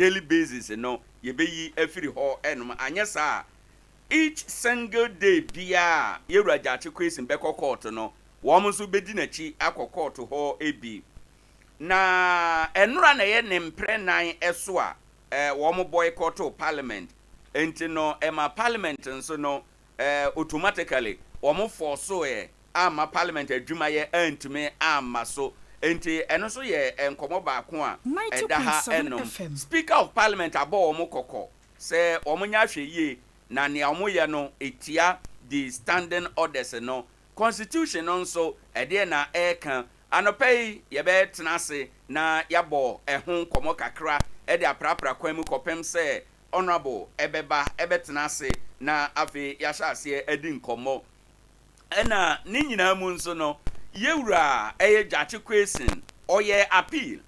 daily basis no yɛbɛyi afiri hɔ ɛnom. Anyɛ saa, each single day biara yɛwura Gyakye Quayson bɛkɔ court no, wɔn nso bɛdi n'akyi akɔ court hɔ ebi. Na ɛnora na ɛyɛ ne mprɛ nan ɛso a wɔn boycott parliament. Nti no ɛma parliament nso no automatically wɔn force ɛ ama parliament adwumayɛ antumi amma so. Nti ɛno nso yɛ nkɔmɔ baako a ɛda ha. 90.7 Ɛnom FM. Speaker of Parliament abɔ wɔn kɔkɔ sɛ wɔn nyɛ ahwɛ yie na nea wɔn yɛ no etia the standing orders no, constitution no nso ɛdeɛ na ɛreka. Anɔpɛ yi yɛbɛtena ase na yɛabɔ ɛho nkɔmɔ kakra ɛde aprapra kwan mu kɔpem sɛ Honourable ɛbɛba ɛbɛtena ase na afei yɛahyɛ aseɛ adi nkɔmɔ. Ɛna ne nyinaa mu nso no, yɛwura ɛyɛ Gyakye Quayson ɔyɛ appeal,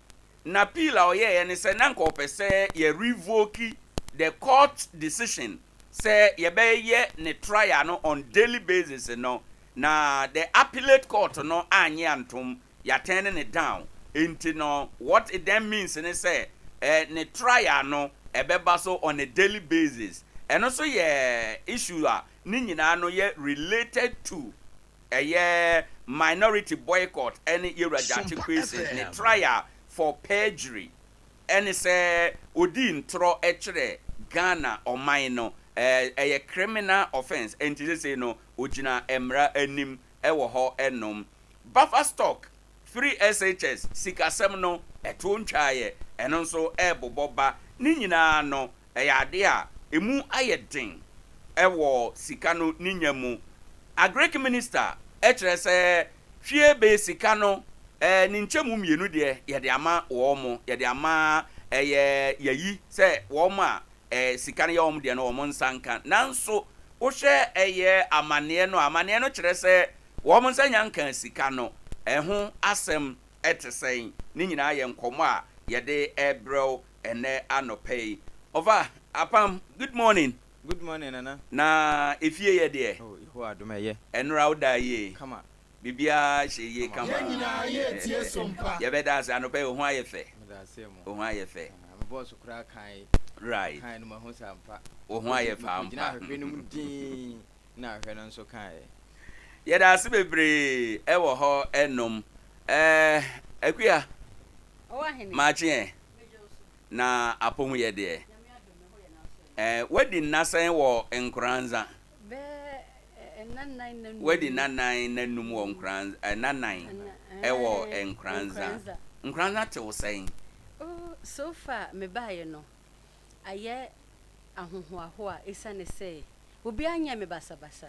na appeal a ɔyɛɛ ne sɛ na nka ɔpɛ sɛ yɛ revoke the court decision sɛ yɛbɛyɛ ne trial no on daily basis no, na the appellate court no anye antom, yɛaturn ne down. Nti no what it then means ne sɛ ne trial no ɛbɛba so on a daily basis. Ɛno nso yɛ issue a ne nyinaa no yɛ related to ɛyɛ minority boycott ɛne yɛwura Gyakye Sompa Quayson ne FM. trial for perjury, ɛne sɛ odi ntorɔ ɛkyerɛ Ghana ɔman no, ɛyɛ criminal offence. Ɛnti sese no ogyina mmara anim ɛwɔ hɔ. Ɛnom buffer stock free SHS sikasɛm no ɛto ntwaeɛ, ɛno nso ɛɛbobɔ ba. Ne nyinaa no ɛyɛ ade a emu ayɛ den ɛwɔ sika no ne nya mu. Agric minister ɛkyerɛ sɛ hwie bɛyɛ sika no ne nkyɛmu mmienu deɛ yɛde ama wɔn mo, yɛde ama ɛyɛ yɛyi sɛ wɔn a sika no yɛ wɔn deɛ no wɔn nsa nka. Nanso wohwɛ ɛyɛ amanneɛ no kyerɛ sɛ wɔn nsa nya nka sika no. Ɛho asɛm ɛte sɛn? Ne nyinaa yɛ nkɔmɔ a yɛde ɛbrɛw ɛnɛ anɔpɛ yi. Ɔfa Apam, good morning. Good morning, Nana. Na efie yɛ deɛ? Oh, Yehowa adom, ɛyɛ. Ɛnora woda yie? Kama. Biribiara hyɛ yie kama? Yɛn nyinaa yɛ tie Sompa. Yɛbɛda ase. Anɔpɛ yi wo ho ayɛ fɛ. Meda ase mu. Wo ho ayɛ fɛ. Ah, me bɔɔso koraa kan. Kan no mahu sɛ ampa. Wo ho ayɛ fɛ Gyina ampa. ahwehwɛ no mu din na ahwehwɛ no nso kaeɛ. Yɛda ase bebree ɛwɔ hɔ. Ɛnom Akua. Ɔwɔ ahene. Maakyeɛ na apɔmu yɛ deɛ? Wadi nnasɛn wɔ Nkoranza? Bɛɛ nna 4 na 5. Wadi nna 4 na 5 wɔ Nkoranza, nna 4 ɛwɔ Nkoranza. Nkoranza te wo sɛn? Oh, so far mebaeɛ no ayɛ ahohoahoa ɛsiane sɛ obiara nyɛ me basabasa.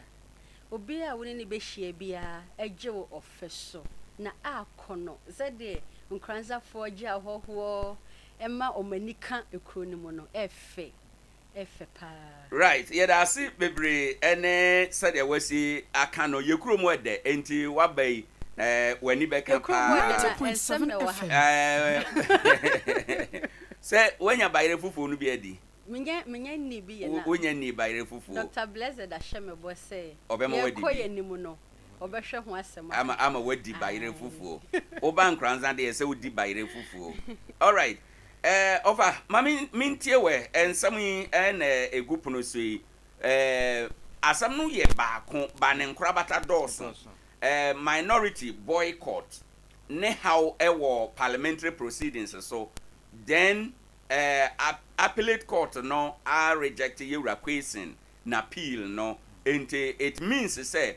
Obiara a wo ne ne bɛhyia biara agye wo ɔfɛ so na akɔ no sɛdeɛ Nkoranzafoɔ gye ahɔhoɔ ɛma ɔmo ani ka ekuro no mu no, ɛfɛ, ɛfɛ paa. Right, yɛda ase bebree. Ɛne sɛdeɛ wasi aka no, yɛ kurom ɛdɛ enti waba yi w'ani bɛka Ekuro mu paa. ɛdɛ na nsɛm na ɛwɔ ha. 90.7 FM. Sɛ woanya bayerɛ fufuo no bi adi? Menyɛ nni bi yɛ na. Wonya ni bayerɛ fufuo? Dr Blessed ahyɛ me bɔ sɛ Ɔbɛma wadi yɛkɔ bi. yɛ anim no ɔbɛhwɛ ho asɛm Ama aka. ama wadi bayerɛ fufuo. Woba Nkoranza deɛ sɛ wodi bayerɛ fufuo. Alright, ɔfa ma mentie wɛ nsɛm yi ɛna ɛgu pono so yi. Asɛm no yɛ baako ba ne nkorabata dɔɔso. Dɔɔso. Minority boycott ne how ɛwɔ parliamentary proceedings so, then appellate court no a reject yɛwura Quayson na appeal no. Nti it means sɛ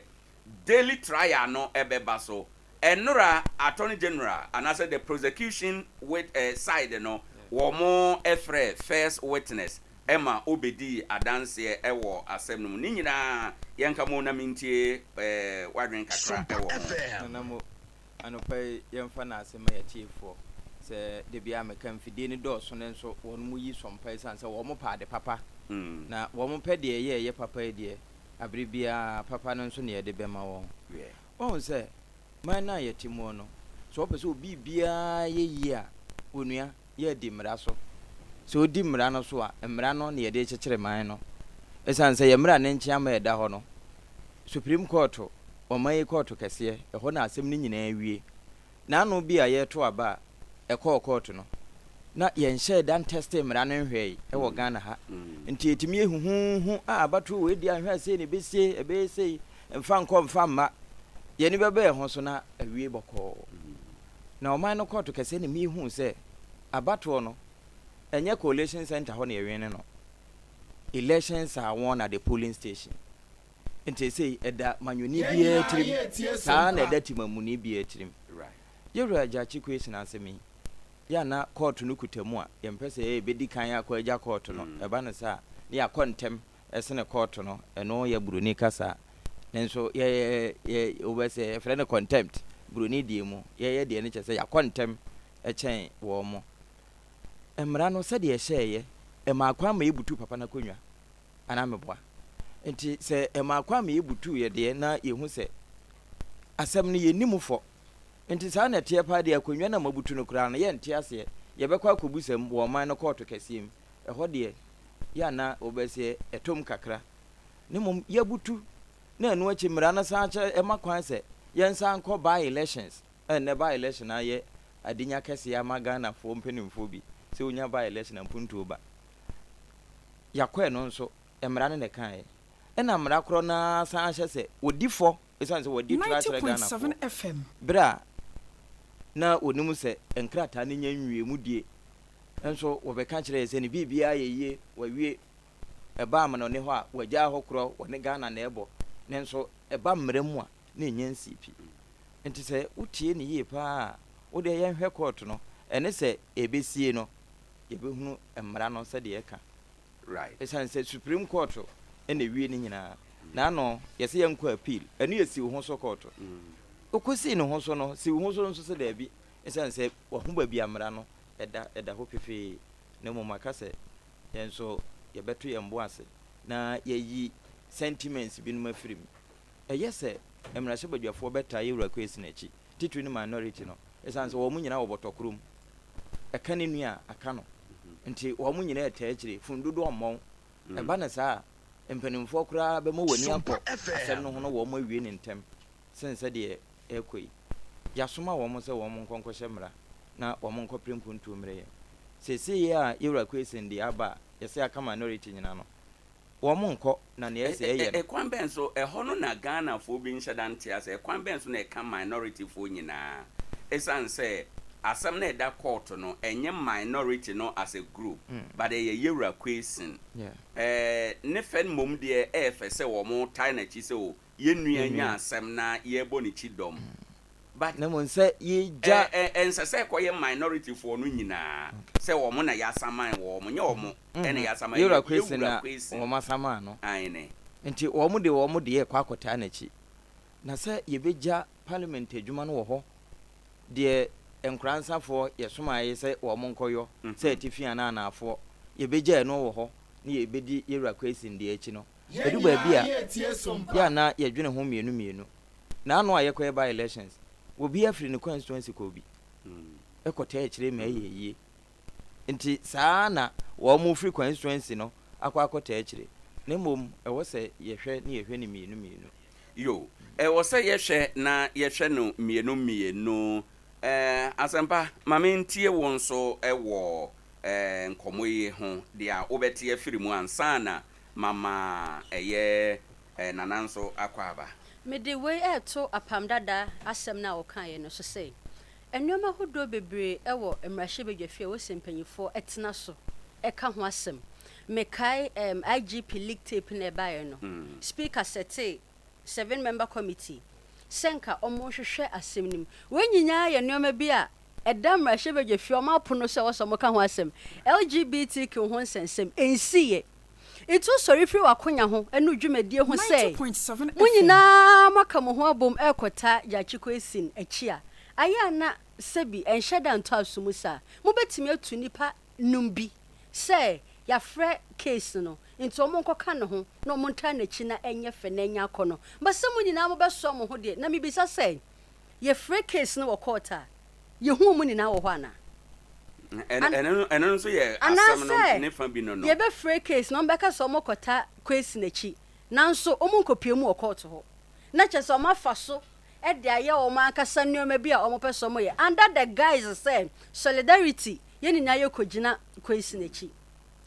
daily trial no ɛbɛba so. Ɛnora Attorney General anaasɛ the prosecution with side no, wɔn ɛfrɛ first witness ɛma obedi adanseɛ ɛwɔ asɛm no mu. Ne nyinaa yɛnka mo na mintie wadwen kakra Sompa ɛwɔ ho. FM. Nana mo, anɔpa yi yɛmfa no asɛm ma yɛtiefoɔ sɛ da biara meka mfidie no dɔɔso no nso wɔn mu yi sɔmpa ɛsiane sɛ wɔn pɛ ade papa na wɔn pɛ deɛ ɛyɛ papa yi deɛ, abere biara papa no nso ne yɛde bɛma wɔn. Wɔn sɛ man no a yɛte mu no, sɛ wɔpɛ sɛ obi biara yɛ yie a, onua yɛdi mmara so. Sɛ odi mmara no so a, mmara no ne yɛde kyekyere man no, ɛsiane sɛ yɛ mmara ne nkyɛn ama ɛda hɔ no. Supreme Court, ɔman yi court kɛseɛ, ɛhɔ na asɛm no nyinaa wie. N'ano bi a yɛreto aba a ɛkɔɔ court no. Na yɛnhyɛɛ da ntɛstee mmara no nhwɛe wɔ Ghana ha. Nti ɛtumi yɛ huhuuhu, ah abatoɔ wei deɛ anhwɛ a sei na ɛbɛsie, ɛbɛyɛ sei, mfa nkɔ mfa mma. Yɛn ani bɛba yɛn ho so na awie bɔkɔɔ. Na ɔman no kɔɔto kɛseɛ na mehuu sɛ abatoɔ no, ɛnyɛ collation centre hɔ na yɛwene no. Elections are won at the polling station. Nti sei ɛda manyɔni biara tirim, saa na ɛda timamuni biara tirim. Yɛwura Gyakye Quayson asɛm yi, yɛ a na kɔɔto no kuta mu a, yɛmpɛ sɛ yɛbɛdi kan akɔ agya kɔɔto no. Ɛba no saa a, na yɛakɔ ntɛm sene kɔɔto no. Ɛno yɛ buroni kasa. Nanso yɛ, yɛ, wobɛ sɛ yɛfrɛ no contempt, buroni deɛ mu. Yɛyɛ deɛ no kyerɛ sɛ yɛakɔ ntɛm kyɛn wɔn. Mmara no, sɛdeɛ ɛhyɛeɛ, ɛmaa kwan ma yɛbutuu papa no akonnwa, anaa meboa? Nti sɛ ɛmaa kwan ma yɛbutuiɛ deɛ na yɛhu sɛ asɛm no yɛnni mu fɔ. Nti saa na ɛteɛ paa deɛ akonnwa no a moabutu no koraa no yɛnte aseɛ, yɛbɛkɔ akɔbusa mu wɔ ɔman no kɔɔto kɛseɛ mu, ɛhɔ deɛ yɛ a na wobɛseɛ ɛtɔ mu kakra, na mmom yɛabutu na ɛno akyi mmara no san kyerɛ ɛma kwan sɛ yɛnsan nkɔ by elections, ɛnnɛ by election ayɛ adenya kɛseɛ ama Ghanafoɔ mpanimfoɔ bi sɛ wonya by election a mpuntuo ba. Yɛakɔ ɛno nso mmara no na ɛkaeɛ, ɛna mmara korɔ no ara san hyɛ sɛ wɔdi fɔ Esiane sɛ wɔadi tra akyerɛ Ghanafoɔ berɛ a na wɔnim sɛ nkrataa no nya nwie mu die nso wɔbɛka kyerɛɛ sɛ ne biribiara yɛ yie, wɔawie, ɛba amanɔne hɔ a wɔagyaa hɔ korɔ, wɔne Ghana na ɛbɔ, nanso ɛba mmara mu a na ɛnya nsii pi. Nti sɛ wotie no yie pa ara a, wo deɛ yɛnhwɛ kɔɔto no, ɛne sɛ ɛbɛsie no yɛbɛhunu mmara no sɛdeɛ ɛka. Right. Ɛsiane sɛ Supreme Court na ɛwie ne nyinaa. N'ano, yɛsɛ yɛnkɔ appeal. Ɛno yɛ siw ho so kɔɔto. Ɔkɔsii ne ho so no, siw ho so nso sɛ daabi. Ɛsiane sɛ wahu baabi a mmara no da, ɛda hɔ pefee. Na mmom aka sɛ yɛn nso yɛbɛto yɛn bo ase na yɛayi sentiments binom afiri mu. Ɛyɛ sɛ mmarahyɛbadwafoɔ bɛtaa Yɛwura Quayson akyi, titiri ne minority no, ɛsiane sɛ wɔn nyinaa wɔ bɔtɔ koro mu. Ɛka ne nua a, aka no. Nti wɔn nyinaa ɛtaa akyire, funu dodoɔ mmɔn. Ɛba no saa a, mpanimfoɔ koraa bɛma wɔn ani akɔ asɛm no ho na wɔn awie no ntɛm sen sɛdeɛ ɛrekɔ yi. Yɛasoma wɔn sɛ wɔn nkɔ nkɔhyɛ mmara na wɔn nkɔpere mpuntuo mmrɛ yɛn. Seesei yi a Yɛwura Quayson deɛ aba a yɛsɛ aka minority nyinaa no, wɔn nkɔ na nea ɛsɛ yɛyɛ no. Ɛkwan bɛn so, ɛhɔ no na Ghanafoɔ bi nhyɛ da nte aseɛ, ɛkwan bɛn so na ɛka minority foɔ nyinaa? Ɛsiane sɛ asɛm no a ɛda court no, ɛnyɛ minority no as a group, but ɛyɛ Yewura Quayson. Ɛɛ, ne fɛ mmom deɛ ɛyɛ fɛ sɛ wɔtae n'akyi sɛ o, yɛn nua anya asɛm na yɛrebɔ ne kyidɔm. But Na mmom sɛ yɛgya. Ɛ, ɛ, ɛnsɛ sɛ ɛkɔyɛ minority foɔ no nyinaa sɛ wɔn na yɛasaman wɔn, nyɛ wɔn ɛna yɛasaman, Yewura ɛyɛ Quayson Yewura na Quayson. wɔn asaman no. Aane. Nti wɔn de wɔn deɛ rekɔ akɔtaa n'akyi. Na sɛ yɛbɛgya parliament adwuma no wɔ hɔ deɛ Nkoransafoɔ yɛsomaeɛ sɛ wɔn nkɔyɔ, sɛ atifi anaa anaafoɔ, yɛbɛgya ɛno wɔ hɔ na yɛbɛdi Yewura Quayson deɛ akyi no, Yɛn ɛdu baabi nyinaa a, yɛretie yɛ Sompa. a na yɛdwene ho mmienu mmienu. N'ano a yɛkɔyɛ by elections, obiara firi ne constituency kɔɔ bi kɔtaa akyire ma ɛyɛɛ yie. Nti saa ara na wɔn firi constituency no akɔ akɔtaa akyire. Na mmom ɛwɔ sɛ yɛhwɛ na yɛhwɛ no mmienu mmienu. Yo, ɛwɔ sɛ yɛhwɛ na yɛhwɛ no mmienu mmienu. Eh, Asɛmpa, ma mentie wo nso wɔ eh, nkɔmmɔ yi ho, deɛ wobɛte afiri mu ansa na mama ɛyɛ eh, Nana nso akɔ aba. Mede wei reto Apam Dada asɛm no a wɔkaeɛ no so sɛ, nneɛma ahodoɔ bebree wɔ mmarahyɛbadwafie a ɛwɔ sɛ mpanimfoɔ tena so ka ho asɛm. Mekae ɛɛm IGP leak tape no a ɛbaeɛ no, Speaker sɛtee seven member committee sɛ nka wɔnhwehwɛ asɛm no mu. Wei nyinaa yɛ nneɛma bi a ɛda mmarahyɛbadwafie a wɔapono sɛ ɛwɔ sɛ wɔka ho asɛm. LGBTQ ho nsɛnsɛm, ɛnsiiɛ. Nti wosɔre firi w'akonya ho ne wo dwumadie ho sɛ 90.7 mo FM. nyinaa moaka mo ho abom rekɔtaa Gyakye Quayson akyi a, ayɛ a na sɛbi ɛnhyɛ da ntɔ aso mu saa. Mobɛtumi atu nnipa num bi sɛ yɛafrɛ case no nti wɔn nkɔka ne ho na wɔn ntaa n'akyi na ɛnyɛ fɛ na ɛnyɛ akɔnɔ. But sɛ mo nyinaa mobɛsoa mo ho deɛ, na mebisa sɛ yɛfrɛ case no wɔ court a, Yehu wɔn nyinaa wɔ hɔ anaa? Ɛno ɛno ɛno nso yɛ asɛm no Anaasɛ ne fa bi no no. yɛbɛfrɛ case na wɔbɛka sɛ wɔkɔta Kwesi n'akyi nanso wɔnkɔpue mu wɔ court hɔ. Na kyerɛ sɛ wɔafa so de ayɛ wɔn ankasa nneɛma bi a wɔpɛ sɛ wɔyɛ under the guise sɛ solidarity. Yɛn nyinaa yɛkɔgyina Kwesi no akyi.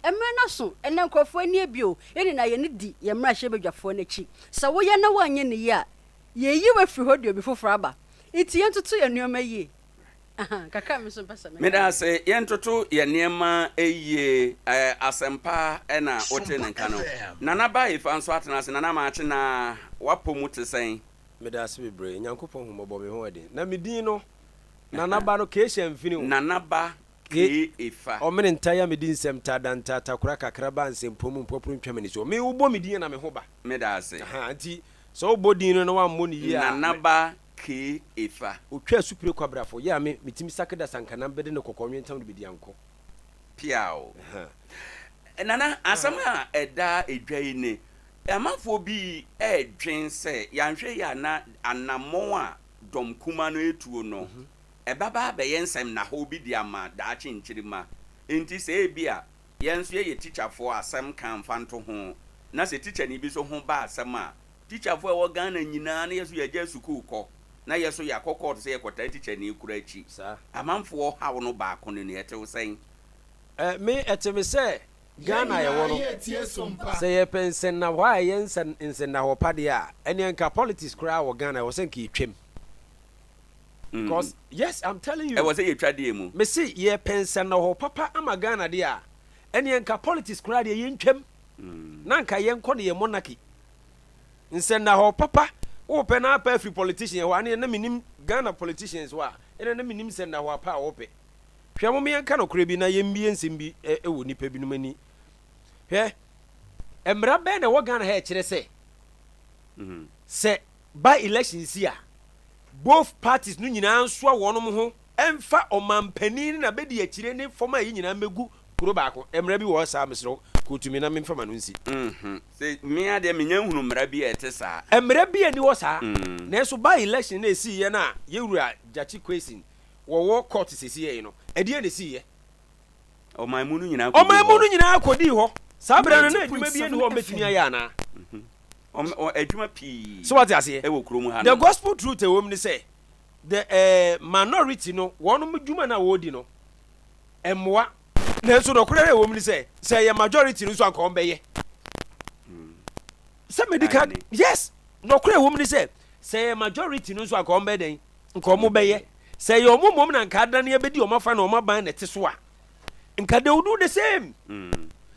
Mmerɛ no aso, ɛnnɛ nkurɔfoɔ ani abue o, yɛn nyinaa yɛn ani di yɛn mmarahyɛbadwafoɔ no akyi. Sɛ woyɛ na woanyɛ no yie a, yɛyi wo afiri hɔ de obi foforɔ aba. Nti yɛntoto yɛn nneɛma yie. Aha, kakra a me nso mepɛ sɛ meka Meda no. ase, yɛntoto yɛn nneɛma yie. Asɛmpa na wote ne nka no. Nana Baefa nso atena ase. Nana Maakye na w'apɔ mu te sɛn? Meda ase bebree. Nyankopɔn hu mmɔbɔ me ho ɛden. Na me din no, Nana Ba no, K hyɛ mfini o. Nana Ba K efa. Ɔmene nta ya me di nsɛm ta da nta takora kakra ba nsɛmpɔ mu mpɔporo ntwa m'ani so. Me wo bɔ me din a na me ho ba. Meda ase. Ahaa nti sɛ wo bɔ din no na woammɔ no yie a Nana me. Ba K efa. Otwa asupire kwabrafo yɛ a me metumi sake da sankanam bɛde ne kɔkɔɔ nwentam de bedi ankɔ. Piaw. Ahaa. Nana, asɛm a ɛda dwa yi ne, amanfoɔ bi redwen sɛ yɛanhwɛ yie a na anammɔn a dɔm kumaa no retuo no, ɛbɛba abɛyɛ nsɛnnahɔɔ bi de ama daakye nkyirimma. Enti sɛ ebia yɛn nso yɛyɛ tikyafoɔ a asɛm ka mfa nto ho, na sɛ tikyani bi nso ho ba asɛm a, tikyafoɔ a ɛwɔ Ghana nyinaa na yɛn nso yɛagyae sukuu kɔ, na yɛn nso yɛakɔ kɔɔto sɛ yɛkɔtaa tikyani koro akyi. Saa. Amanfoɔ haw no baako no ni, ɛtew sɛn? Ɛ, me, ɛte me sɛ Yɛn Ghana a nyinaa yɛwɔ no, yɛ tie so mpa. sɛ yɛpɛ nsɛnnahɔ a ɛyɛ nsɛ, nsɛnnahɔ pa deɛ a, ɛneɛ nka politics koraa wɔ Ghana ɛwɔ sɛ nka yɛtwam. Because, yes, I'm telling you. Ɛwɔ sɛ yɛtwa deɛ mu. Mese yɛpɛ nsɛnnahɔ papa ama Ghana deɛ a, ɛneɛ nka politics koraa deɛ yɛntwam. Na nka yɛnkɔ no yɛ monarchy. Nsɛnnahɔ papa, wopɛ na apɛ afiri politician hɔ a, ɛneɛ na mennim Ghana politicians hɔ a, ɛneɛ na mennim nsɛnnahɔ pa a wɔpɛ. Hwɛ, mom yɛnka nokorɛ bi na yɛmmie nsɛm bi wɔ nnipa binom ani. Hwɛ, mmara bɛn na ɛwɔ Ghana ha ɛkyerɛ sɛ, sɛ by election si a, both parties no nyinaa nsoa wɔnom ho mfa ɔmanpanin ne n'abɛdi akyire ne fam a ɛyi nyinaa mmɛgu kuro baako. Mmara bi wɔ hɔ saa? Mesrɛ wo, kootu me na memfa m'ano nsi. Sɛ me ara deɛ mennya nhunuu mmara bi a ɛte saa. Mmara bi nni hɔ saa. Nanso by election no a ɛsiiɛ no a yɛwura Gyakye Quayson wɔwɔ court sesei no, ɛdeɛn na ɛsiiɛ? Ɔman mu no nyinaa kɔdii Ɔman mu hɔ. no nyinaa kɔdii hɔ. Saa berɛ no, na adwuma bi nni hɔ a wɔbɛtumi ayɛ anaa? Adwuma pii So wate aseɛ? wɔ kurom The hanom. gospel truth a ɛwɔ mu ne sɛ, the eh, minority no, wɔnom dwuma no a wɔredi no, ɛmmoa. Nanso nɔkorɛ a ɛwɔ mu ne sɛ, sɛ ɛyɛ majority no nso anka wɔbɛyɛ. Sɛ medi kan, yes, nɔkorɛ a ɛwɔ mu ne sɛ, sɛ ɛyɛ majority no nso anka wɔbɛyɛ dɛn? Nka wɔn bɛyɛ. Sɛ ɛyɛ wɔn mmom na nka adane abɛdi wɔn afa na wɔn aban na ɛte so a, nka they will do the same.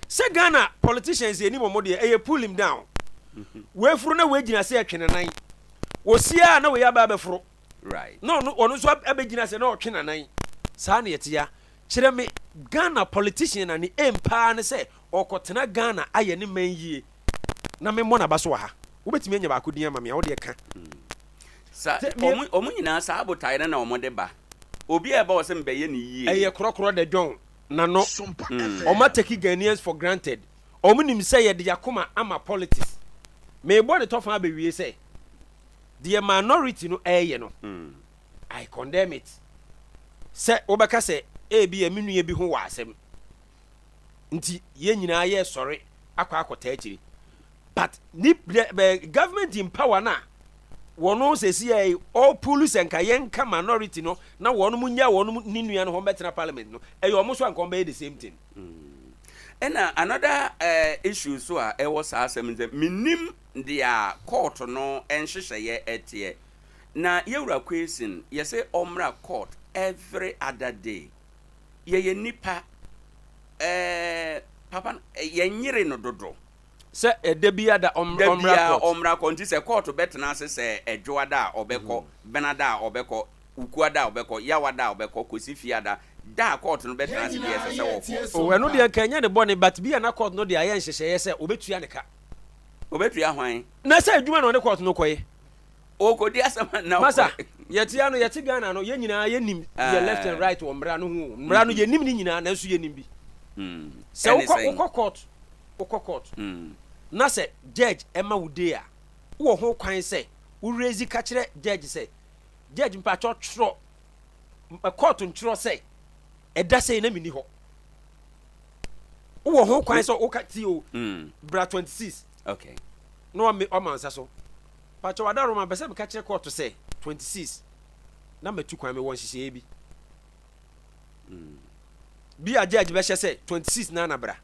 Sɛ Ghana politicians yɛnim wɔn deɛ, ɛyɛ pull him down. Wei foro na wei gyina sɛ ɛtwe ne nan. Wɔsi a na wei aba abɛforo. Na ɔno ɔno nso abɛgyina sɛ na ɔtwe n'anan. Saa na yɛte ya. Kyerɛ me Ghana politician na ne aim paa ne sɛ ɔrekɔtena Ghana ayɛ ne man yie na memmɔ n'aba so wɔ ha. Wobɛtumi anya baako din ama me a, wo deɛ ka. Sa wɔn wɔn nyinaa saa botaeɛ no na wɔn de ba. Obi a ɛba wɔ sɛ mebɛyɛ no yie. Ɛyɛ korɔkorɔ dɛ John na no. Wɔn atake Ghanaians for granted. Wɔn nim sɛ yɛde yakoma ama politics. Merebɔ ne tɔfa abɛwie sɛ, deɛ minority no ɛreyɛ no, I condemn it. Sɛ wobɛka sɛ ebia me nua bi ho wɔ asɛm nti yɛn nyinaa yɛresɔre akɔ akɔtaa akyire. But ni the government in power na wɔn sɛsi yɛ ɔpulu sɛ nka yɛn nka minority no na wɔn mo nya wɔn ne nua no wɔn bɛtena parliament no ɛyɛ wɔn so anka wɔn bɛyɛ the same thing. Ɛna another uh, issue so a ɛwɔ saa asɛm sɛ menim deɛ court no nhyehyɛeɛ ɛteɛ na yɛwura Quayson yɛsɛ ɔmmra court every other day yɛyɛ nipa ɛɛ papa yɛnyere no dodo. Sɛ ɛda biara da Da ɔmmra biara court. ɔmmra court. Nti sɛ court bɛtena ase sɛ Ɛdwoada a ɔbɛkɔ, Benada a ɔbɛkɔ, Wukuada a ɔbɛkɔ, Yawada a ɔbɛkɔ, kɔsi Fiada. Da a court no bɛtena Yɛn ase biara nyinaa ɛsɛ sɛ yɛ ɔkɔ. tie Oh so ɛno mpa. deɛ nka ɛnyɛ ne bɔne but bi a na court no de ayɛ nhyehyɛeɛ sɛ ɔbɛtua ne ka. Ɔbɛtua hwan? Na sɛ adwuma na ɔne court no kɔyɛ. Ɔrekɔdi asɛm a na Masa, ɔkɔ. yɛte ano, yɛte Ghana no, yɛn nyinaa yɛnim yɛ left and right wɔ mmara no ho o. Mmara no yɛnim ne nyinaa nanso yɛnim bi. Sɛ Ɛne wokɔ sɛn? wokɔ court, wokɔ court na sɛ judge ɛma wo day a, wowɔ ho kwan sɛ wo raise ka kyerɛ judge sɛ, judge mpakyɛw twerɛ, court ntwerɛ sɛ ɛda sei na menni hɔ. Wowɔ ho kwan sɛ woka ti o, bra 26 Okay. na wame wama nsa so. Pakyɛw Adaworoma mepɛ sɛ meka kyerɛ kɔɔto sɛ 26 na matu kwan mewɔ nhyehyɛeɛ bi. Bi a judge bɛhyɛ sɛ 26 na na bra.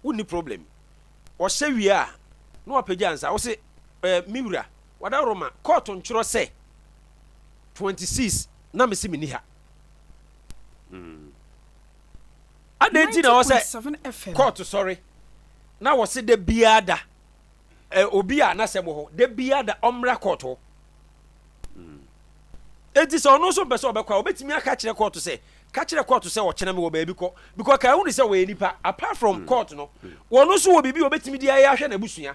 Wonni problem. Ɔhyɛ wie a, na wapagya nsa. Wo se, eh, me wura, wadaworoma, court ntwerɛ sɛ 26 na mese menni ha. Adɛn nti na ɛwɔ sɛ 90.7 FM. court sɔre na wɔse da biara da eh, obi a n'asɛm wɔ hɔ da biara da ɔmmra court hɔ? Enti sɛ ɔno nso mpɛ sɛ ɔbɛkɔ a, obetumi aka akyerɛ court sɛ, ka kyerɛ court sɛ ɔkyena mewɔ baabi kɔ, because ka ɛho ne sɛ wɔyɛ nipa apart from court no, wɔn nso wɔ biribi a obetumi de ayɛ ahwɛ n'abusua.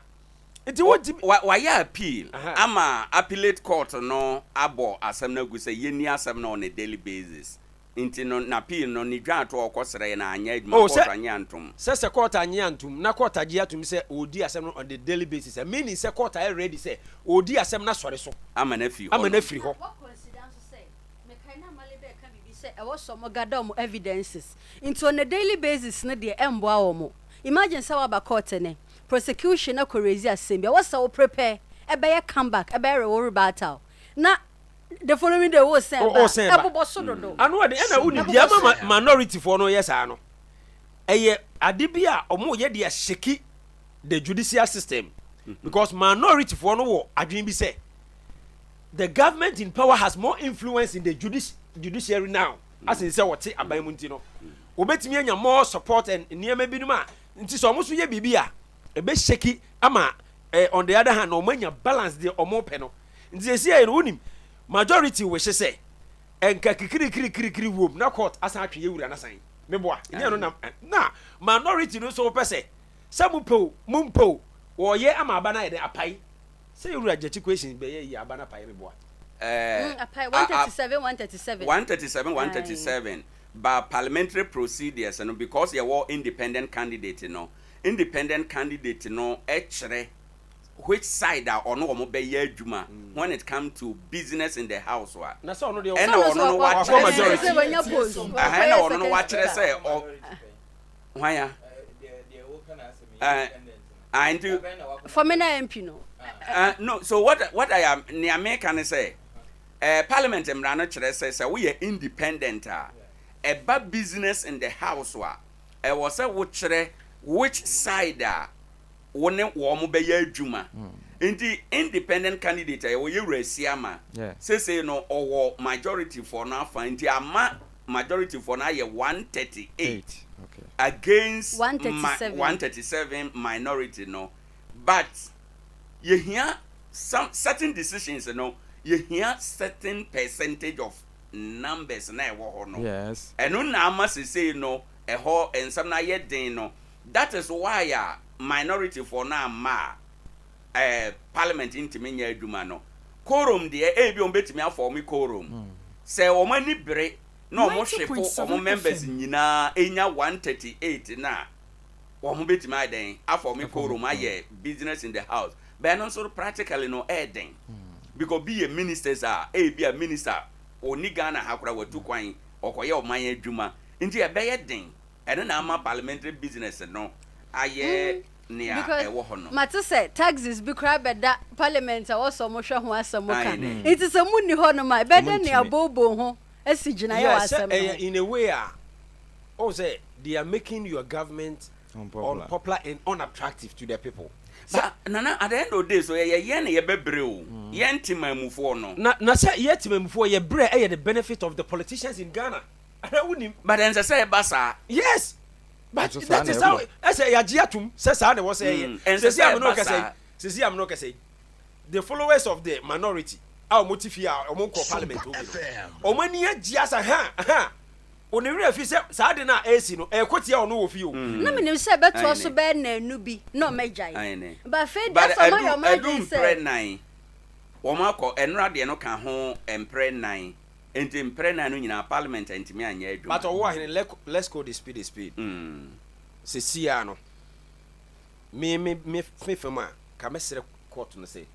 Nti wontumi. Wayɛ appeal ama appellate court no abɔ asɛm no agu sɛ yɛnni asɛm no on a daily basis. Nti no n'appeal no, ne dwaato a ɔkɔsrɛeɛ no anyɛ adwuma, Oh, court sɛ annye antom. sɛ court annye antom na court agye atom sɛ ɔredi asɛm no on the daily basis a, meaning sɛ court ayɛ ready sɛ ɔredi asɛm no asɔre so ama no afiri ama no hɔnom. afiri Na hɔ. wɔ consider nso sɛ, mekae na Amale bɛɛka biribi sɛ ɛwɔ sɛ ɔmo gather ɔmo evidences nti on a daily basis no deɛ ɛmboa ɔmo. Imagine sɛ woaba court ɛnɛ, prosecution akɔ raise asɛm bi, ɛwɔ sɛ wo prepare ɛbɛyɛ come back, ɛbɛyɛ wo rebuttal, na the following day wo sɛn ba, O sɛn ba. ɛbobɔ so dodo. Ano ɔde ɛna wonim Ɛbobɔ deɛ ama so. minority foɔ no yɛ saa no, ɛyɛ ade bi a ɔmo yɛ de ahyeki the judicial system, because minority foɔ no wɔ adwene bi sɛ the government in power has more influence in the judiciary now, asen sɛ wɔte aban mu, nti no wɔbɛtumi anya more support and nneɛma binom a nti sɛ ɔmo nso yɛ biribi a ɛbɛ shake ama on the other hand na ɔmo anya balance deɛ ɔmo pɛ no. Nti esi yɛ no, wonim majority wɔ hyɛ sɛ ɛnka kikirikirikirikiri wom na court asan atwe yɛ wura nasan meboa nyɛ no na minority no nso pɛ sɛ mo pɛ o, mo mpɛ o, wɔyɛ ama aba no ayɛ dɛ apae sɛ yɛwura Gyakye Quayson bɛyɛ yi, aba no apae, meboa? Apae 137 137. 137 137, ba parliamentary procedures no, because yɛwɔ independent candidate no, independent candidate no ɛkyerɛ which side a ɔno wɔn bɛyɛ adwuma when it come to business in the house a Na sɛ ɔno deɛ ɛna ɔno no wakɔ wakyerɛ majority. sɛ Sɛ wanya post. Ɛna ɔno no wakyerɛ sɛ ɔ hwan ya nti Fomena MP no. No, so what I am, nea meka ne sɛ parliament mmara no kyerɛ sɛ woyɛ independent a, ɛba business in the house a, ɛwɔ sɛ wokyerɛ which side a wo ne wɔn bɛyɛ adwuma. Nti independent candidate a yɛwɔ, yɛwura Asiama, sese no ɔwɔ majority for no afa, nti ama majority for no ayɛ 138 against 137. 137 minority no, but yɛhia some certain decisions no, yɛhia certain percentage of numbers na ɛwɔ hɔ no. Ɛno na ama sesei no ɛhɔ nsɛm no ayɛ den no. That is why a minority for no ama a parliament ntumi nyɛ adwuma no. Quorum deɛ, ebi wɔn bɛtumi a form quorum sɛ wɔn ani bere na wɔn hwefo 90.7 wɔn members FM. nyinaa enya 138 na wɔn bɛtumi ayɛ dɛn a form quorum ayɛ business in the house. Bɛn no nso practically no ɛyɛ den because bi yɛ ministers a ebi a minister oni Ghana ha koraa, watu kwan ɔkɔyɛ ɔman adwuma, nti ɛbɛyɛ den. Ɛno na ama parliamentary business no ayɛ nea Because ɛwɔ hɔ no. Mate sɛ taxes bi koraa bɛda parliament a wɔsɔ mo hwɛ ho asɛm ka, Aye, nti sɛ munni hɔ nom a, ɛbɛdɛ Ɔmo nea ntumi. booboo ho asi gyinaeɛ wɔ Yeah, sɛ asɛm no ɛyɛ ho. in a way a ɔn sɛ they are making your government Unpopular. unpopular and unattractive to the people. But Nana, at the end of the day so yɛyɛ yɛn na yɛbɛbrɛ o, yɛn temamufoɔ no. Na sɛ yɛ temamufoɔ yɛ brɛ, ɛyɛ the benefit of the politicians in Ghana ana wonim? But ɛnsɛ sɛ ɛba saa. Yes, but Nso saa that na is how ɛkɔ. ɛsɛ yagye atum sɛ saa na ɛwɔ sɛ ɛyɛ. Ɛnsɛ Sisi sɛ amino ɛba kɛsɛ saa. Sisi amino kɛsɛ, the followers of the minority a wɔn ti fi a wɔn nkɔ parliament obi no, wɔn ani agye asa ha ha onewura fi sɛ saa de na ɛsi no ɛkɔ tia ɔno wɔ fi o. Na menim sɛ ɛbɛtoa so Aye, bɛyɛ nanu bi na ɔmɛgyae, Aye. but afei But deɛ sɛ ɔmayɛ ɛdu ɔma ɛdu adwene mprɛ sɛ 4 wɔn akɔ, ɛnora deɛ no ka ho mprɛ 4, nti mprɛ 4 no nyinaa parliament ntumi anyɛ adwuma. But ɔwɔ ahene, let's call the spade a spade. Sisi ya no, me fam a ka mɛsrɛ court no sɛ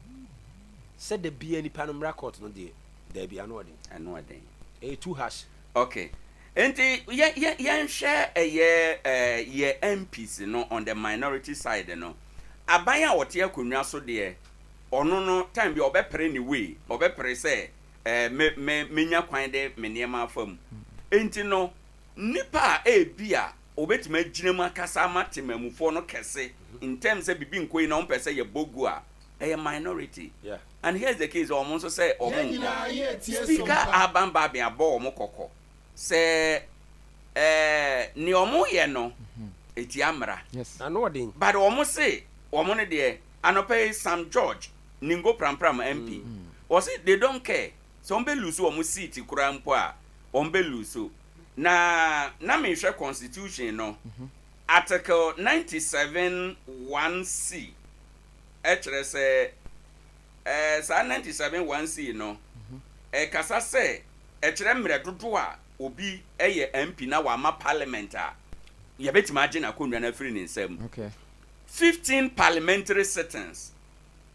da bia nipa no mmra court no deɛ, daabi, ano ɔden. Ɛno ɔden. Ɛyɛ too harsh. Okay, nti yɛ yɛ yɛnhwɛ ɛyɛ yɛ MPs no on the minority side no, aban a wɔte akonnwa so deɛ, ɔno no time bi ɔbɛpere ne way, ɔbɛpere sɛ me me menya kwan de me nneɛma afa mu, nti no Nnipa a ebia wɔbɛtumi agyina mu akasa ama temammufoɔ no kɛse in terms sɛ biribi nkɔ yi na wɔmpɛ sɛ yɛbɔ gu a, ɛyɛ minority. And here's the case, wɔn nso sɛ Yɛn wɔn nyinaa nkɔ. yɛ tie Speaker sompa. Alban Bagbin abɔ wɔn kɔkɔ sɛ ɛɛ nea wɔyɛ no ɛtia mmara. Ano ɔden. But wɔn se wɔn no deɛ, anɔpa yi Sam George, Ningo Prampram MP, wɔse they don't care sɛ wɔn bɛ lose wɔn seat koraa mpo a, wɔn bɛ lose. Na na mehwɛ constitution no, Article 97 1C ɛkyerɛ sɛ saa 97 1C no ɛkasa sɛ ɛkyerɛ mmerɛ dodoɔ a obi yɛ MP na wama parliament a yɛbɛtumi agye n'akonnwa no afiri ne nsam. 15 parliamentary sittings.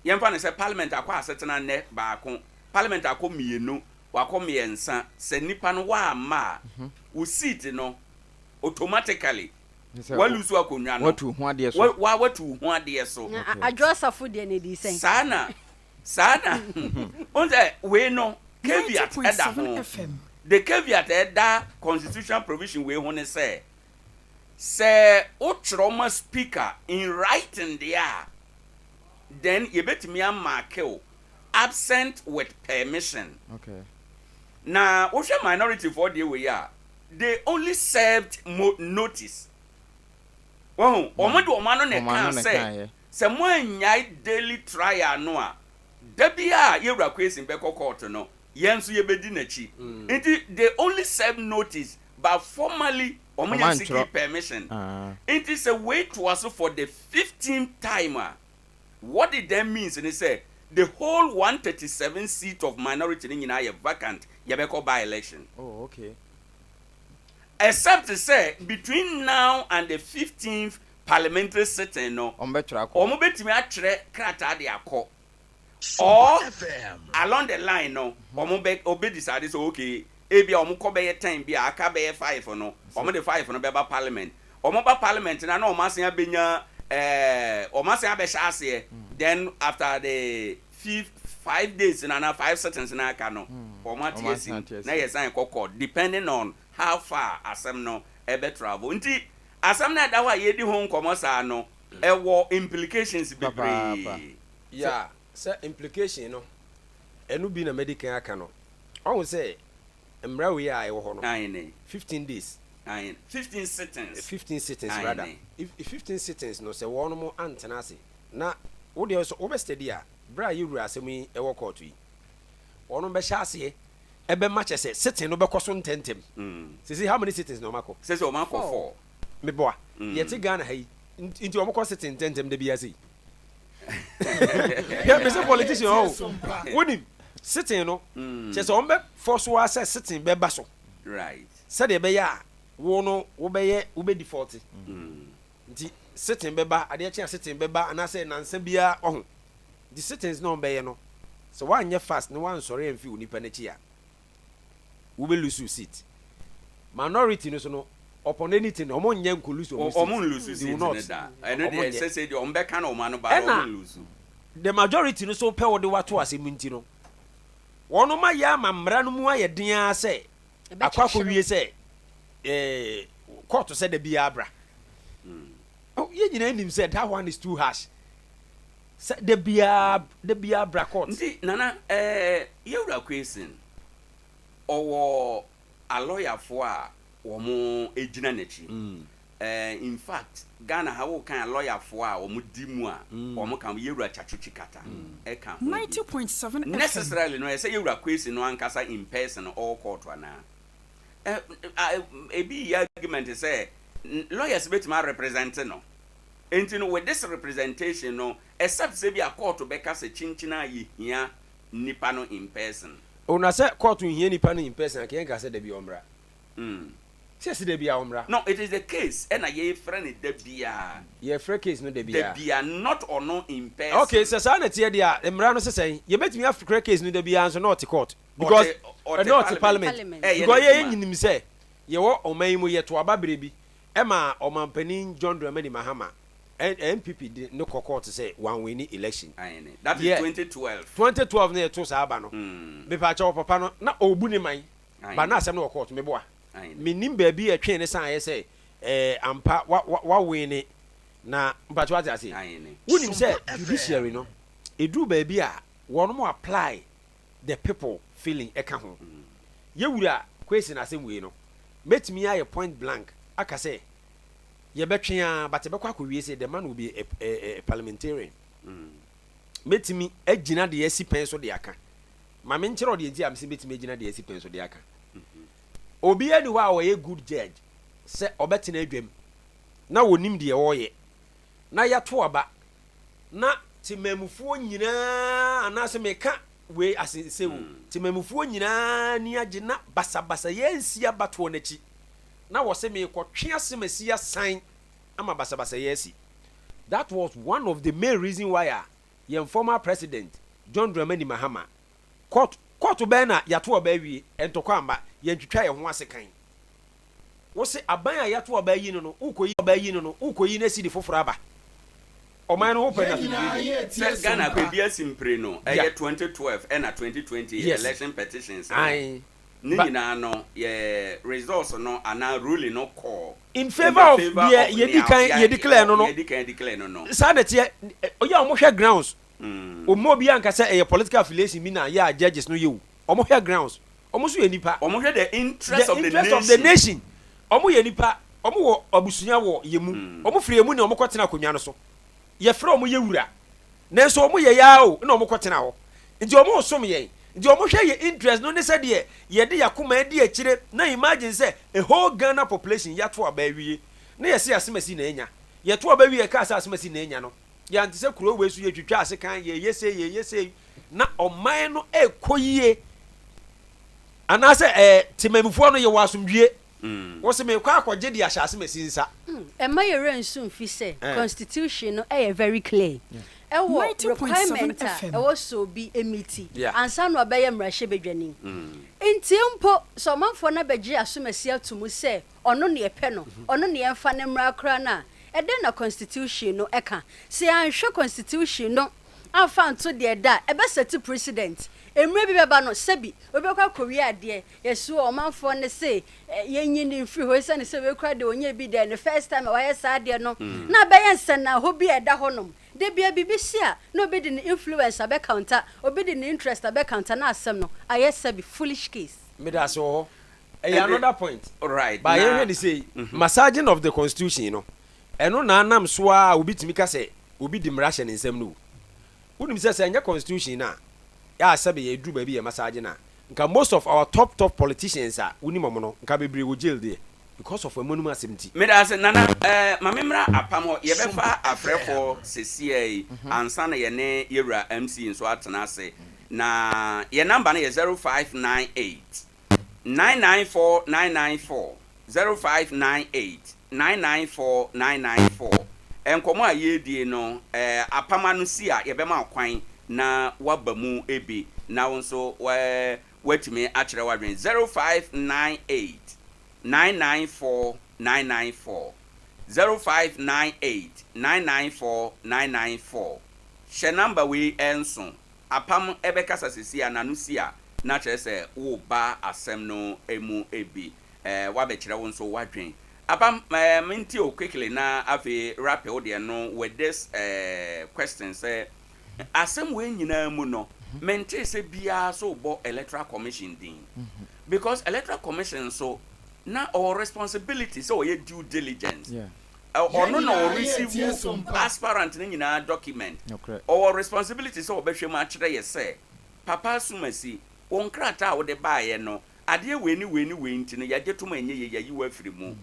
Yɛmfa no sɛ parliament akɔ asetena nnɛ baako, parliament akɔ mmienu, wakɔ mmiɛnsa. Sɛ nipa no wamma a, wo seat no automatically walose akonnwa no. Watu ho adeɛ so. Wa watu wo ho adeɛ so. Na Adwo Asafo deɛ na ɛdii sɛn? Saa na saa na wohu sɛ wei no caveat ɛda ho. The caveat a ɛda constitutional provision wei ho ne sɛ, sɛ wotwerɛ ma speaker in writing deɛ a, then yɛbɛtumi amarke wo absent with permission. Na wohwɛ minority foɔ deɛ wei a, they only served mo notice. Wahu? Wɔn de wɔn ano na ɛkaa sɛ, sɛ moannyae daily trial no a, da biara a Yɛwura Quayson bɛkɔ court no, yɛn nso yɛbɛdi n'akyi. Nti they only served notice but formally wɔn nya seeking permission. Nti sɛ wei toa so for the 15th time a, what it then means ne sɛ the whole 137 seat of minority no nyinaa yɛ vacant, yɛbɛkɔ by election. Oh, okay. Except sɛ between now and the 15th parliamentary sitting no, Wɔn bɛtwerɛ akɔ. wɔn bɛtumi atwerɛ krataa de akɔ. Or along the line no, wɔn bɛ wɔbɛ decide sɛ okay, ebi a wɔn kɔ bɛyɛ 10 bi a aka bɛyɛ 5 no, wɔn de 5 no bɛba parliament. Wɔn ba parliament na na wɔn asan abɛnya wɔn asan abɛhyɛ aseɛ. Then after the 5 days na na 5 sittings na aka no, wɔn ate Wɔn asi asan ate asi. na yɛ san kɔ court depending on how far asɛm no ɛbɛ travel. Nti asɛm no ɛda hɔ a yɛdi ho nkɔmɔ saa no, ɛwɔ implications bebree. Papaapa. Yeah, sɛ implication no, ɛno bi na mɛdi kan aka no. Ɔhu sɛ mmara wei a ɛwɔ hɔ no, 15 days. Ayin 15 sittings. 15 sittings rather. If 15 sittings no, sɛ wɔn mo antena ase na wo deɛ sɛ wobɛ steady a, berɛ a yɛwura asɛm yi ɛwɔ court yi, wɔn bɛhyɛ aseɛ ɛbɛma kyɛ sɛ sitting no bɛkɔ so ntɛntɛm. Sisi how many sittings na wɔn akɔ? Sɛ wɔn akɔ four. Meboa. Yɛte Ghana ha yi nti wɔn kɔ sitting ntɛntɛm de bi ase yi yɛ mɛ sɛ politician ɔ wonim sitting no kyɛ sɛ wɔn bɛ fɔ so a sɛ sitting bɛba so sɛdeɛ ɛbɛyɛ a wo no wobɛyɛ wobɛ default. Nti sitting bɛba, adeɛ kye a sitting bɛba anaasɛ nansa biara ɔho. Nti sittings na ɔmbɛyɛ no, sɛ woanyɛ fast na woansɔre amfi wo nipa n'akyi a, wobɛ lose wo seat. Minority no so no, upon anything, ɔmo nyɛ nko lose ɔmo seat. Ɔmo nlose They seat will not. ne da. Ɛno Ɔmo deɛ nyɛ. sɛ deɛ ɔmo bɛka na ɔmo ano ba, Ɛna ɔmo nlose. the majority no so pɛ wɔde wato asɛm nti no, wɔn ma yɛ ama mmara no mu ayɛ den ara sɛ akɔ akɔwie sɛ court sɛ da biara bra. Oh, yɛn nyinaa nim sɛ that one is too harsh sɛ da biara da biara bra court. Nti Nana, Yɛwura Quayson ɔwɔ alɔyafoɔ a wɔn gyina n'akyi. In fact, Ghana ha wokan alɔyafoɔ a wɔn di mu a, wɔn ka Yɛwura Tsatsu Tsikata ɛka ho bi. 90.7 FM. Necessarily no, ɛsɛ Yɛwura Quayson no ankasa in person ɔwɔ court anaa? Ebi yɛ argument sɛ lawyers bɛtumi arepresent no. Nti no, with this representation no, except sɛ bi a court bɛka sɛ kyinkyin a yɛhia nipa no in person. O, na sɛ court nhia nipa no in person a, kɛyɛ nka sɛ da bi ɔmmra. Sɛ da bi a ɔmmra. No, it is the case ɛna yɛfrɛ no da biara. Yɛfrɛ case no da Da biara. biara, not ɔno in person. Okay, sɛ saa na teɛ deɛ a, mmara no sesɛn yɛbɛtumi afrɛ case no da biara nso na ɔte court because Ɔte ɛna ɔte parliament. parliament. Parliament. Ɛyɛ because yɛyɛ n'adwuma. nyinim sɛ yɛwɔ ɔman yi mu, yɛto aba berɛ bi ɛma ɔmampanin John Dramani Mahama, NPP de ne kɔ court sɛ wanwin election. Ayene. That is 2012. 2012 na yɛto saa aba no. Mepaakyɛw, papa no na ɔbu ne man ba na asɛm no wɔ court, meboa. Mennim baabi a ɛtwee no saeɛ sɛ ɛɛ ampa wa wa wawene na mpakyɛ wate aseɛ. Wonim sɛ judiciary no ɛduru baabi a wɔnom apply the people feeling ɛka ho. Yɛ wura Kwesi n'asɛm wei no mɛtumi ayɛ point blank aka sɛ yɛbɛtwe ara but ɛbɛkɔ akɔwie sɛ the man will be a, a, a parliamentarian. Mɛtumi agyina deɛ asi pɛn so de aka. Ma menkyerɛ wo deɛ nti a mese mɛtumi agyina deɛ asi pɛn so de aka. Obiara nni hɔ a ɔyɛ good judge sɛ ɔbɛtena adwam na ɔnim deɛ ɔreyɛ na yɛato aba na temanmufoɔ nyinaa anaasɛ meka wei ase sɛ o temanmufoɔ nyinaa ani agye na basabasa yɛansi abatoɔ no akyi na wɔse merekɔtwe asɛm asi asan ama basabasayɛ asi. That was one of the main reason why a yɛn former president John Dramani Mahama court court bɛn na yɛato aba awie ntɔkwa amma yɛntwitwa yɛn ho ase kan. Wose aban a yɛato aba ayi no no wokɔyi aba ayi no no wokɔyi no asi de foforɔ aba ɔman no wopɛ no Yɛn nyinaa asomdwoeɛ deɛ. yɛretie Sɛ Ghana Sompa. baabi asi mpire no ɛyɛ 2012 ɛna 2020 election petitions no Ae ne ba. nyinaa no yɛ results no anaa ruling no kɔɔ In in favour the of favour deɛ of yɛdi nea kan yɛ yɛ declare no no. yɛdi kan declare no no. Saa na ɛteɛ, ɔyɛ a wɔhwɛ grounds. Wɔmma obiara nka sɛ ɛyɛ political affiliation bi na yɛ a judges no yɛ o. Wɔhwɛ grounds. Wɔn nso yɛ nnipa. Wɔhwɛ the interest The of the interest of the nation. nation. Wɔyɛ nnipa. Wɔwɔ abusua wɔ yɛn mu. Wɔfiri yɛn mu na wɔkɔtena akonnwa no so. Yɛfrɛ wɔn yɛn wura. Nanso wɔyɛ yɛn ara o na wɔkɔtena hɔ. Nti wɔresom yɛn. Nti wɔhwɛ yɛn interest no ne sɛdeɛ yɛde yɛn akoma adi akyire na imagine sɛ a whole Ghana population yɛato aba awie na yɛse asemasi na anya. Yɛto aba wie yɛkaa sɛ asemasi na anya no, yɛante sɛ kuro wei so yɛtwitwa asekan, yɛyɛ sei, yɛyɛ sei na ɔman no ɛrekɔ yie anaasɛ ɛɛ temamufoɔ no yɛwɔ asomdwie. Wose merekɔ akɔgye de ahyɛ asemasi nsa. Ɛmma yɛn werɛ nso mfi sɛ constitution no yɛ very clear ɛwɔ requirement a ɛwɔ sɛ obi meeti ansa na wabɛyɛ mmarahyɛbadwani. Nti mpo sɛ ɔmanfoɔ no abɛgye asomasi ato mu sɛ ɔno na yɛpɛ no, ɔno na yɛmfa no mmra koraa no a, ɛdɛn na constitution no ka? Sɛ yɛanhwɛ constitution no amfa anto deɛ ɛda a, ɛbɛsɛte precedent. Mmerɛ bi bɛba no, sɛbi obi bɛkɔ akɔwia adeɛ, Yɛse ɔmanfoɔ no se yɛnyi no mfiri hɔ esiane sɛ wei koraa deɛ ɔnyɛɛ bi da, ne first time a wayɛ saa adeɛ no, na abɛyɛ nsɛnnahɔ bi a ɛda hɔnom. Da biara biribi si a, na obi de ne influence abɛ counter, obi de ne interest abɛ counter na asɛm no ayɛ sɛbi foolish case. Medase wɔ hɔ. Ɛyɛ another point. Right, But na. yɛnhwɛ no sei, massaging of the constitution no, ɛno na anam so ara a obi tumi ka sɛ obi de mmara hyɛ ne nsam no o. Wonim sɛ sɛ ɛnyɛ constitution no a, yɛ a sɛbe yɛduru baabi yɛ massage no a, nka most of our top top politicians a wonim wɔn no, nka bebree wɔ jail deɛ because of wɔn anum asɛm nti. Medase Nana eh, ma me mmra apam hɔ, yɛbɛfa afrɛfoɔ sesiɛ yi ansa na yɛne yɛwura MC nso atena ase. Na yɛn number no yɛ 0598 994 994, 0598 994 994. Nkɔmmɔ a yɛredie no, eh, apam ano si a yɛbɛma wo kwan na woaba mu bi na wo nso woatumi akyerɛ w'adwene. 0598 994 994, 0598 994 994. Hyɛ number wei nso. Apam bɛkasa seesei a n'ano si a, na kyerɛ sɛ woreba asɛm no mu bi. Eh, woabɛkyerɛ wo nso w'adwen. Apam, eh, mentie wo quickly na afei wrap wo deɛ no with this eh, question sɛ, asɛm wei nyinaa mu no, mentee sɛ biara so rebɔ Electoral Commission din. Because Electoral Commission nso, na ɔwɔ responsibility sɛ ɔyɛ due diligence. Yɛn Ɔno na nyinaa ɔ yɛretie receive Sompa. aspirant no nyinaa document. Nokorɛ. Ɔwɔ responsibility sɛ ɔbɛhwɛ mu akyerɛ yɛ sɛ, Papa Asumasi, wo nkrataa a wode baeɛ no, adeɛ wei ne wei ne wei nti no, yɛagye tom a ɛnyɛ yie, yɛayi wo afiri mu.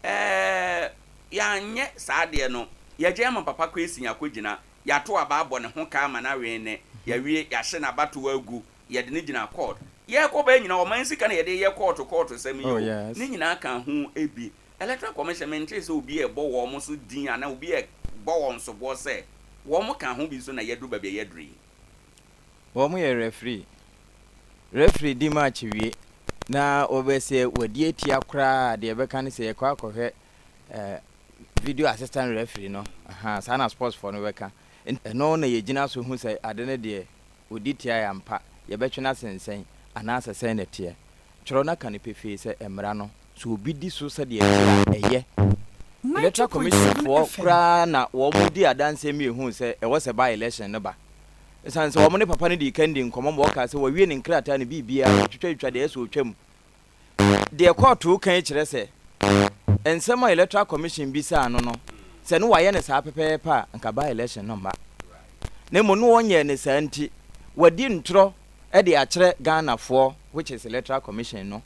Ɛɛ, yɛanyɛ saa adeɛ no. Yɛagyae ama Papa Kwesi akɔgyina, yɛato aba abɔ ne ho ka ama no awe ne, yɛawie, yɛahye n'abatoɔ agu, yɛde no gyina court. Yɛrekɔ bɛɛ nyinaa, ɔman sika na yɛde reyɛ kɔɔto kɔɔto sɛm yi Oh o. yes. Ne nyinaa ka ho bi. Electoral Commission, mentee sɛ obi rebɔ wɔn so din anaa obi rebɔ wɔn soboɔ sɛ wɔn ka ho bi nso na yɛaduru baabi a yɛaduru yi. Wɔn yɛ referee. Referee di match wie na wɔbɛ sɛ wadi atia koraa a deɛ ɛbɛka ne sɛ yɛkɔ akɔhwɛ eh, video assistant referee no. Ahaa, saa na sports foɔ no bɛka. Ɛno na yɛgyina so hu sɛ ade no deɛ ɔdi tiaɛ ampa, yɛbɛtwe no asensɛn anaasɛ sɛn na ɛteɛ. Twerɛ no aka no pefee sɛ mmara no. Sɛ obi di so sɛdeɛ ɛteɛ a, ɛyɛ. Electoral Commission foɔ koraa na wɔn di adanseɛ ma yɛhuu sɛ ɛwɔ sɛ by election no ba. Ɛsiane sɛ wɔn ne papa no dii kan dii nkɔmmɔ ma ɔkaa sɛ wawie ne nkrataa ne biribiara, watwitwatwitwa deɛ ɛyɛ sɛ ɔtwa mu. Deɛ kɔɔto ka yi kyerɛ sɛ nsɛm a Electoral Commission bisaa no no, sɛ ne wayɛ no saa pɛpɛɛpɛ a, anka by election no mma. Na mmom ne wɔnyɛɛ no saa nti, wadi ntorɔ de akyerɛ Ghanafoɔ which is Electoral Commission no.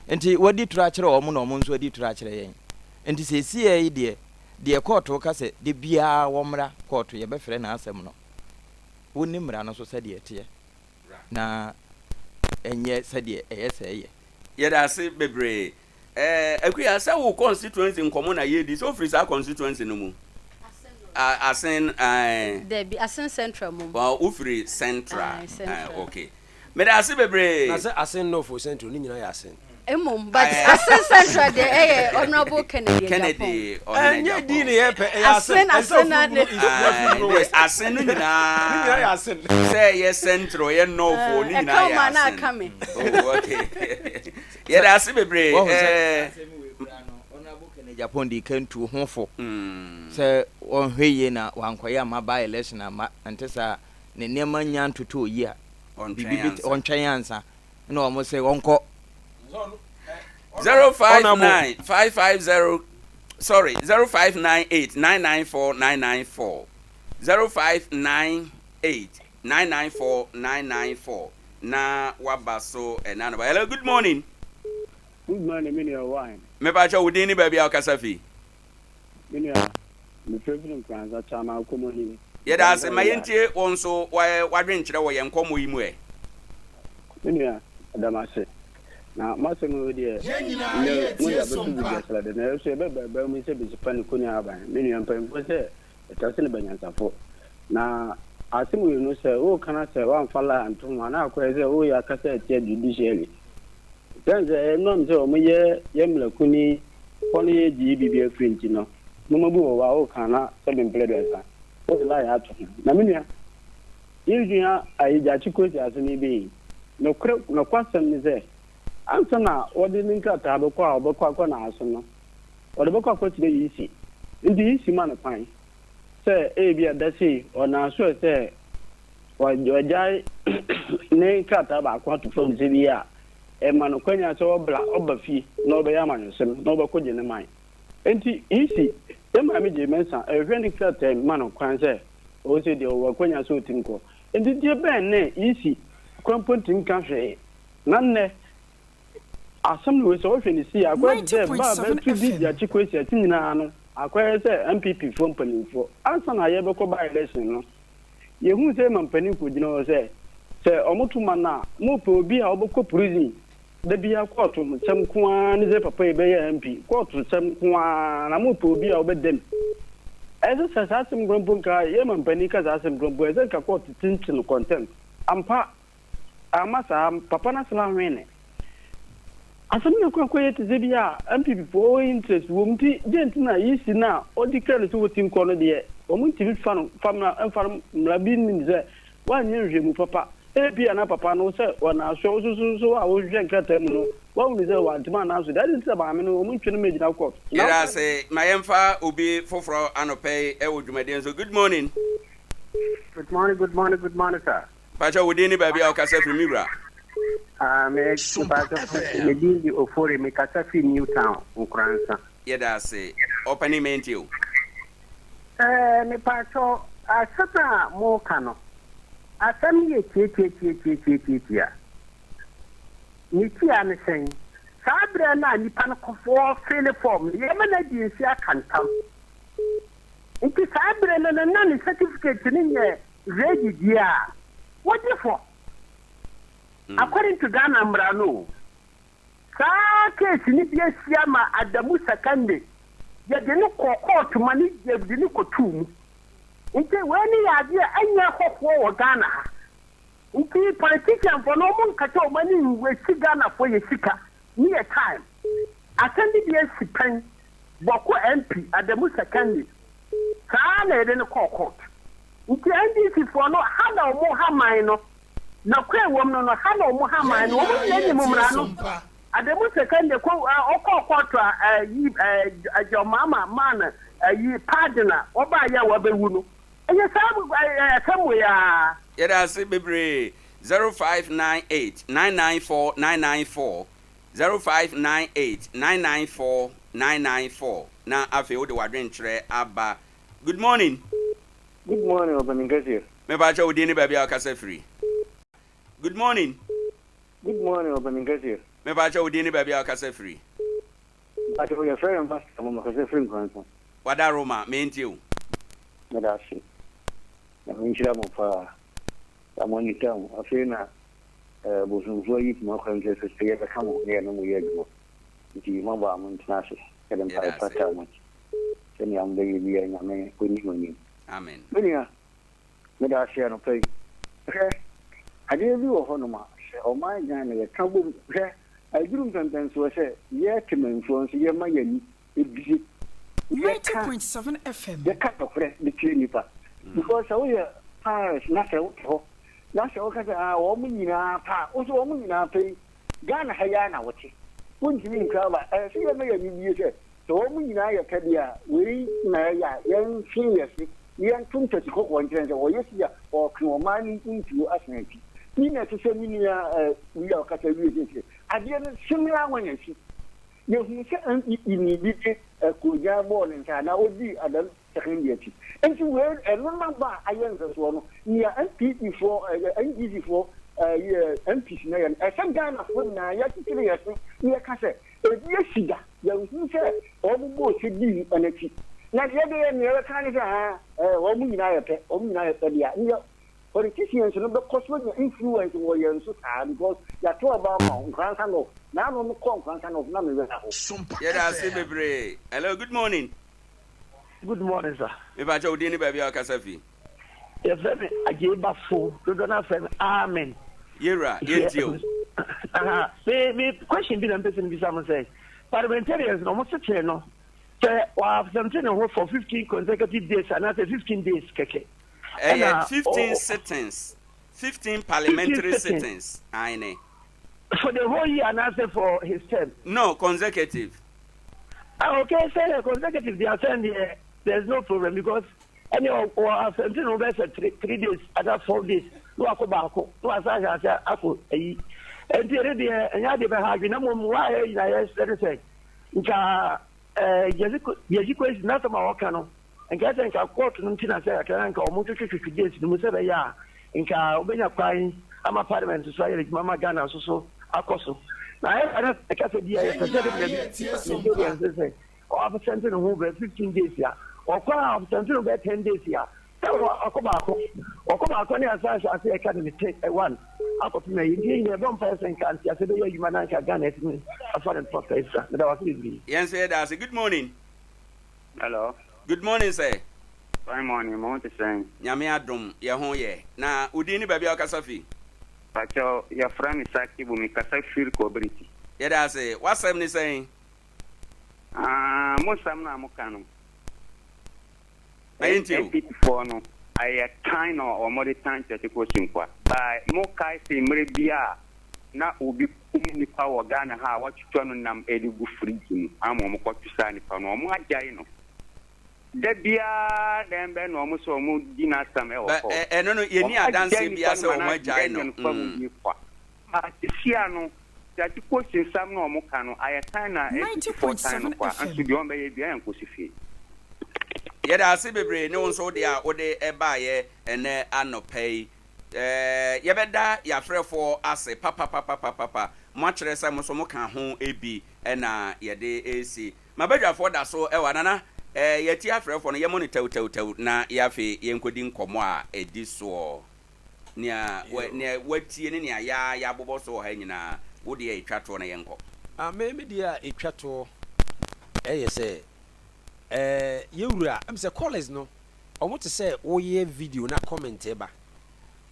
Nti wadi torɔ akyerɛ wɔn na wɔn nso adi torɔ akyerɛ yɛn. Nti seesei yi deɛ, deɛ kɔɔto ka sɛ da biara wɔmmra kɔɔto yɛbɛfrɛ n'asɛm no, wɔnni mmara no so sɛdeɛ ɛteɛ. na ɛnyɛ sɛdeɛ ɛyɛ sɛ ɛyɛ. Yɛda ase bebree. Eh, Akua, sɛ wo constituency nkɔmmɔ na yɛredi, sɛ wofiri saa constituency no mu? Asen, eh. Dabi, Asen Central mom. Well, wofiri Central. Aye, Central. Eh, okay. Meda ase bebree. Na sɛ Asen North o Central, ne nyinaa yɛ Asen. Mmom, but Asen Central deɛ ɛyɛ Honourable Kennedy Agyapong. Kennedy Ɔhene Ɛnyɛ din na yɛpɛ, ɛyɛ Asen. Asen, Asen na de. Ɛɛ, Asen no nyinaa. Ne nyinaa yɛ Asen. Sɛ ɛyɛ Central, ɛyɛ North o, ne nyinaa yɛ Asen. Ɛka wo ma na aka me. Oh, okay. Yɛda ase bebree. Wɔhu sɛ asɛm wei koraa no, Honourable Kennedy Agyapong dii kan tuu ho fo sɛ ɔnhwɛ yie na wankɔyɛ amma by election amma, ɛnte saa a, ne nneɛma nnya ntotɔɔ yie a, biribi bɛt, ɔntwɛn ansa. Ɛna wɔn sɛ wɔnkɔ. 059 550 sorry 0598 994 994 0598 994 994 na waba so ɛna anɔpa. Hello, good morning. Good morning, me nua wine. Mepa kyɛ wo din ne baabi a wokasa fi. Me nua, mefrɛ firi Nkoranza, Kyama Okomoni. Yɛda ase. Ma yɛntie wo nso w'adwenkyerɛ wɔ yɛn nkɔmmɔ yi mu ɛ. Me nua, meda mo ase. Na m'asɛm wei deɛ, nnɛ mode abɛto dwa srade, na yɛn nso yɛbɛbaabaa mu sɛ besipa ne koni ahaban. Me nua, mpanyimfoɔ sɛ ɛtase ne banyansafo. Na asɛm wei no, sɛ woreka na sɛ woamfa lie anto ho a, na akɔyɛ sɛ woreyɛ akasa atia judiciary. Esiane sɛ ɛnam sɛ wɔyɛ yɛn mmara kunini hɔ no yɛ gye biribi afiri nti no, nneɛma bi wɔ hɔ a woka na sɛbe mprɛ aduasa wode line ato ho. Na me nua, yɛresua ayi Gyakye Kwesi asɛm yi bɛ yi, nokorɛ nokwasɛm ne sɛ, ansa na wɔde ne nkrataa bɛkɔ a ɔbɛkɔ akɔ n'aso no, wɔde bɛkɔ akɔkyerɛ EC. Nti EC ma no kwan sɛ ebia da sei ɔnaa so ɛ sɛ Wagyae ne krataa baako ato fam sɛ bi a ɛma no kwanya sɛ ɔbra ɔba fie na ɔbɛyɛ amanyɔsɛm na ɔbɛkɔgye ne man. Enti EC, yɛn maame Jay Mensah ɛrehwɛ ne krataa mu ma no kwan sɛ ɔwɔ sɛ deɛ ɔwɔ akwanya sɛ ɔtumi kɔ. Enti deɛ bɛn ne EC kwan mpo ntumi nka hwee na nnɛ asɛm no wei sɛ wohwɛ no sie a akɔyɛ te sɛ ba a bɛto di Gyakye Kwesi akyi nyinaa no akɔyɛ sɛ NPP foɔ mpanimfoɔ ansa na yɛbɛkɔ by election no. Yehuu sɛ mampanin kogyina hɔ sɛ, sɛ wɔto ma no a, mopɛ obi a ɔbɛkɔ prison da biara kɔɔto nsɛm nko ara ne sɛ papa yi bɛyɛ MP, kɔɔto nsɛm nko ara na mopɛ obi a ɔbɛda mu. Ɛsɛ sɛ saa asɛm kora mpo nka yɛ mampanin ka saa asɛm kora mpo ɛsɛ nka kɔɔto tinti no contempt. Ampa, amma saa, papa no asena hwene. Asɛm no kɔ akɔyɛ te sɛ bi a NPP foɔ interest wɔ mu nti deɛ nti na EC no a ɔdi kra no sɛ wɔtim kɔ no deɛ wɔn ntumi fa no fa mmra mfa no mmra bi nim sɛ wɔanyɛ nhwɛmu papa ebia na papa no sɛ wɔnaasoɛ wososo so a wohwehwɛ nkrataa mu no wɔahunu sɛ wɔantumi anaaso deɛ adi nti sɛ maame no wɔn ntwe no mmɛgyina court na Yɛda ase. Ma yɛmfa obi foforɔ anɔpa yi wɔ dwumadie no so. Good morning. Good morning, good morning, good morning, sir. Pakyɛ wo din ne baabi a wokasa firi me wura. Ah, me pakyɛ me din de Ofori, me kasa firi New Town, Nkoransa. Yɛda ase. Ɔpanin mentie o. Eh, me pakyɛ asɛm a mo ka no, asɛm no yɛ tiatiatiatiatiatia. Ne tia ne sɛn? Saa berɛ no a nipa no kɔfoɔ fele fɔm no, yɛma no adi nse aka ntam. Nti saa berɛ no no na ne certificate no nyɛ Ready deɛ a, wogye fɔ. According to Ghana mmara no o. Saa case no bi asi ama Adamu Sakande, yɛde no kɔɔ court ma no yɛde no kɔtoo mu. Nti wei no yɛ adeɛ a ɛnyɛ hɔhoɔ wɔ Ghana ha. Nti politician foɔ no wɔn nkata wɔn ani nwasi Ghana foɔ yɛ sika ne yɛ time. Asɛm bi deɛ asi pɛn, Bawku MP Adamu Sakande, saa ara na yɛde no kɔɔ court. Nti NDC foɔ no ha na ɔmo ha man no, nɔkorɛ ɛwom no no ha na ɔmo ha Yɛn man no, ɔmo nyinaa nyinaa yɛ nim tie mmara so no. mpa. Adamu Sekende kɔ ɔkɔɔ kɔɔto a ɛyi ɛ John Mahama maa no ɛyi pardon a ɔbaeɛ a wabɛwu no. Ɛyɛ saa asɛm wei ara. Yɛda ase bebree. 0598 994 994 0598 994 994 na afei wode w'adwenkyerɛ aba. Good morning. Good morning Ɔpanin Kɛseɛ. Mepakyɛ wo din ne baabi a wokasa firi. Good morning. Good morning Ɔpanin Kɛseɛ. Mepakyɛ wo din ne baabi a wokasa firi. Mpakyɛ yɛfrɛ me Master mo mekasa firi Nkoransa. Wada Roma, mentie wo. Meda ase. Nyame nhyira mo paa. Na mo ani taa ho. Afei na bosomfoɔ ayi poma kwan sɛ sɛ yɛbɛka mo ho na yɛne mo yɛ adwuma. Nti moabɔ a montena ase. Yɛde Yɛda mpaeɛ pa ase. taa mo akyi. Sɛnea mobɛyɛ biara Nyame ɔnni mo anim. Amen. Me nua, meda ase anɔpa yi. Hwɛ, adeɛ bi wɔ hɔnom a, sɛ ɔman Ghana yɛka bom, hwɛ, aduru mpɛmpɛnsoɔ sɛ yɛ temanfoɔ nso yɛma yɛn ani bie, yɛka, 90.7 FM. yɛka nokorɛ de kyerɛ nnipa. Because sɛ woyɛ parents na sɛ wote hɔ na sɛ woka sɛ ah wɔn nyinaa pɛ a, wo nso wɔn nyinaa pɛ yi, Ghana ha yi ara na wote. Wontumi nkura ba. Ɛsɛ sɛ yɛma yɛn ani bie sɛ, sɛ wɔn nyinaa yɛ pɛ deɛ a, wei na ɛyɛ a yɛntwe yɛn se na yɛnto ntasi kɔkɔɔ nkyerɛ no sɛ ɔyɛ sei a, ɔretwe ɔman no mpuntuo asan akyi. Yi na ɛte sɛ me nua eh, wei a ɔkasa wie seesei. Adeɛ no similar one asi. Yɛhunu sɛ NPP ni bi de eh, koogyan bɔɔ ne nsa anaa ɔdii Adam Sekondi akyi. Nti wei, ɛno na ba a ayɛ nhwɛsoɔ no, nea NPP foɔ, eh, NDC foɔ, eh, yɛ, MPs no yɛ no, ɛsɛ Ghanafoɔ nyinaa yɛkyekyere yɛn se na yɛka sɛ, ebi asi da, yɛnhunu sɛ wɔn bɔɔ se dii nipa no akyi. Na deɛ ɛbɛyɛ nea yɛbɛka ne sɛ, ah, eh, wɔn nyinaa yɛ pɛ, wɔn nyinaa yɛ pɛ deɛ a, neɛ politicians no bɛkɔ so anya influence wɔ yɛn so saa because yɛato aba ama wɔn, Nkoransa North, naano mekɔɔ Nkoransa North na me werɛ ahow. Sompa Yɛda ase FM. bebree. Hello, good morning. Good morning sir. Mepakyɛ wo din ne baabi a wokasa fi. Yɛfrɛ me Agyei Bafo, dodoɔ no afrɛ me Amen. Yɛwura, yɛntie o. Aha, me me question bi na mpɛ sɛ mebisa mo sɛ, parliamentarians no wɔn sekyere no, sɛ wɔabsɛnte ne ho for 15 consecutive days anaasɛ 15 days kɛkɛ. Ɛyɛ Ɛna 15 sittings, 15 15 parliamentary sittings sittings, aane. for the whole year anaasɛ for his term. No, consecutive. Ah okay sɛ yɛ consecutive deɛ asɛn deɛ there is no problem because ɛne ɔ asɛnti no bɛ sɛ 3 days ana 4 days na wakɔ baako na wasan ahyɛ ase akɔ ayi nti ɛne deɛ ɛnyɛ adeɛ bɛha adwene na mmom waa yɛ nyinaa yɛsrɛ ne sɛ nka ɛɛ Gyasi Kwesi n'asɛm a ɔka no nka sɛ nka court no nti na sɛ kakra na nka wɔn twetwetwetwe days no mu sɛ bɛyɛ a nka wobɛnya kwan ama parliament so ayɛ adwuma ama Ghana nso so akɔ so na ayɛ na ɛka sɛ bi a Yɛn yɛpɛ sɛ de nyinaa baabi yɛtie parliamentarians Sompa. sɛ ɔabsent ne ho bɛ 15 days a ɔkɔ a absent no bɛ 10 days a sɛ ɔkɔ baako ɔkɔ baako ne asa ahyɛ ase ɛka de ne te one akɔpem ayi nti yɛnyina ɛbɔ mpaeɛ sɛ nka nte ase bɛyɛ adwuma na nka Ghana atumi afa ne papa afira. Meda wase bebree. Yɛn nso yɛda ase. Good morning. Hello. Good morning sir. Fine morning, mo ho te sɛn? Nyame adom, yɛ ho yɛ. Na wo din ne baabi a wokasa fi? Pakyɛw, yɛfrɛ me Sakibu, mekasa firi Kɔbiriti. Yɛda ase. W'asɛm ne sɛn? Ah, mo nsɛm no a moka no, Ma yɛntie o. NPP foɔ no, ɛyɛ tan na wɔde tan Gyasi Kwesi Nkoa. By mokae sɛ mmerɛ bi a na obi kum nipa wɔ Ghana ha a wɔatwitwa no nam de gu fridge mu ama wɔn kɔto saa nipa no, wɔn agyae no. Da biara dɛn bɛn na wɔn sɛ wɔn di n'asɛm ɛwɔ Ba court. ɛno no yɛnni Wɔn agyae adanseɛ nipa biara no sɛ ma no wɔn agyae agyae no. no fa mu bi kwa. But sesia no, Gyasi Kwesi nsɛm na wɔn ka no, ayɛ tan na NPP foɔ tan no 90.7 kwa. Nso FM. deɛ wɔn bɛyɛ biara ɛnkosi fie. Yɛda ase bebree ne wo nso wo deɛ a wode baeɛ ɛnɛ anɔpa yi. Ɛɛ yɛbɛda yɛafrɛfoɔ ase papapapapapa. Moakyerɛ sɛ mo nso moka ho bi na yɛde resi. M'abadwafoɔ da so wɔ ha. Nana, ɛɛ yɛatie afrɛfoɔ no, yɛmmɔ no tɛwtɛwtɛw na yɛ afei yɛnkɔdi nkɔmmɔ a ɛdi soɔ. Nea wa nea watie ne nea yɛa yɛabobɔ so wɔ ha nyinaa, wo deɛ a ɛtwa toɔ na yɛnkɔ. Ah, me me deɛ a ɛtwa toɔ yɛ sɛ, eh, yɛwura, ɛm sɛ callers no, wɔn te sɛ woyɛ video na comment ba.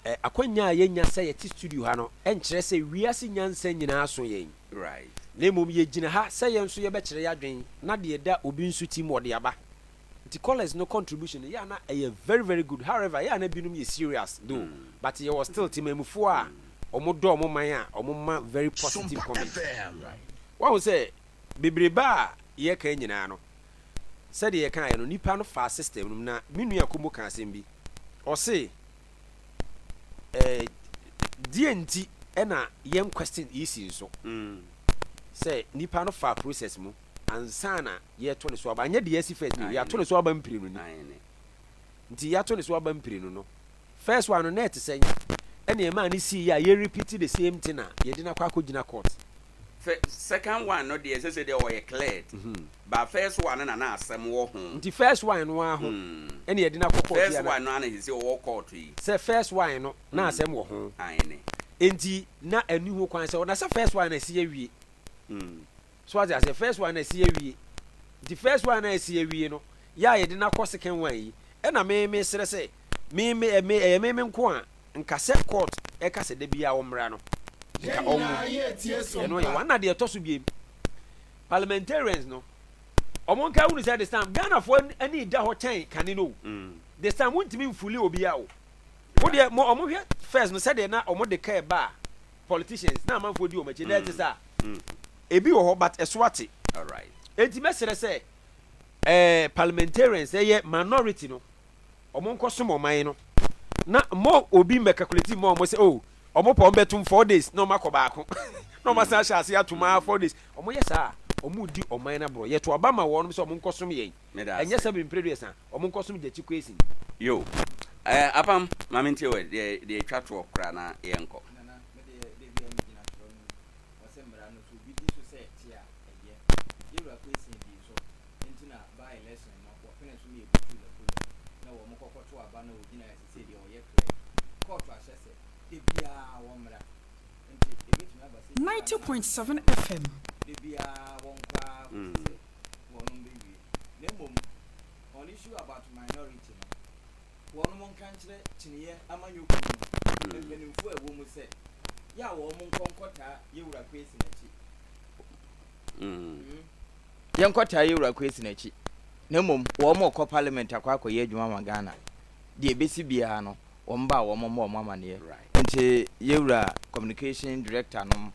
Eh, akwanya a yɛnya sɛ yɛte studio ha no, ɛnkyerɛ sɛ wiase nyansa nyinaa so yɛn. Na mmom yɛgyina ha sɛ yɛn nso yɛbɛkyerɛ yɛn adwene na deɛ ɛda obi nso tirim wɔde aba. Nti callers no contribution no yɛ a na ɛyɛ very very good, however yɛ a na binom yɛ serious though, but yɛwɔ still temamufoɔ a wɔn dɔ wɔn man a wɔn ma very positive Sompa comment. FM. Woahu sɛ bebrebe a yɛreka yi nyinaa no, sɛdeɛ yɛkaeɛ no, nipa no faa system no mu. Na me nua Kumbo kaa asɛm bi. Ɔse, eh, deɛ nti na yɛn question EC nso sɛ nipa no faa process mu ansa na yɛreto ne so aba. Anyɛ deɛ asi first ni o, yɛato ne so aba mprenu ni. Nti yɛato ne so aba mprenu no, first one no na ɛte sɛn? Ɛna ɛmaa no sii yɛ a yɛ repeat the same thing a yɛde no akɔ akɔgyina court. Second one no deɛ sese deɛ ɔyɛ cleared but first one no na na asɛm wɔ ho. Nti first one no ara ho ɛna yɛde no akɔ court yi First ana? one no ara na sese ɔwɔ court yi. Sɛ first one no na asɛm wɔ ho. Aane. Nti na ɛni ho kwan sɛ na sɛ first one no asi awie. So wate aseɛ? First one no asi awie. Nti first one no a asi awie no yɛ a yɛde no akɔ second one yi ɛna me me srɛ sɛ me me me ɛyɛ me me nko a nka sɛ court ɛka sɛ da biara ɔmmra no nka ɔnwom ɛno yɛ one. Na deɛ ɛtɔ so biem, parliamentarians no ɔmo nka hunu sɛ this time Ghanafoɔ ani da hɔ kyɛn kane no o. This time wontumi nfuli obiara o. Wo deɛ mo ɔmo hwɛ first no sɛdeɛ na ɔmo de kaa ba a politicians na amanfoɔ di wɔn akyi na ɛte saa ebi wɔ hɔ but ɛso ate. Enti mɛsrɛ sɛ ɛɛ parliamentarians ɛyɛ minority no Ɔmo nkɔ som ɔman no na mɔ obi mbɛ calculate mma ɔmo sɛ oh ɔmo pɛ ɔmo bɛ tum 4 days na ɔmo akɔ baako na ɔmo asan ahyɛ aseɛ atum aa 4 days. Ɔmo yɛ saa a ɔmo di ɔman no aborɔ. Yɛto aba ma wɔnom sɛ ɔmo nkɔ som yɛn Meda ɛnyɛ ase. sɛ mprɛduasa ɔmo nkɔ som Gyakye Quayson. Yo. Eh, Apam, ma mentie wɔ deɛ deɛ ɛtwa toɔ koraa na yɛnkɔ. Nana, me deɛ da biara megyina twerɛ no mu. Wɔse mmara no sɛ obi di so sɛ ɛte a, ɛyɛ. Yɛwura Quayson dii so. nti na by election no wɔpene so ma yɛbutuu Napoleon na wɔn kɔ kɔto aba na ɔgyinaeɛ sesei deɛ ɔyɛ clerk. Kɔɔto ahyɛ sɛ da biara wɔmmra nti ɛbɛtumi aba sɛ sika no 90.7 FM. da biara wɔnkɔ ara kɔsi sɛ wɔnom bɛwie. Na mmom on issue about minority no wɔnom nka nkyerɛ kyiniiɛ amanyɔkuo no mpanimfoɔ a ɛwɔ mu sɛ yɛ a wɔn nkɔ nkɔtaa Yɛwura Kwesi n'akyi. Yɛnkɔtaa Yɛwura Kwesi n'akyi na mmom wɔn rekɔ parliament akɔ akɔyɛ adwuma ama Ghana. Deɛ ɛbɛsi biara no wɔn ba a wɔn mmɔ wɔn amaneɛ. Nti Yɛwura communication director nom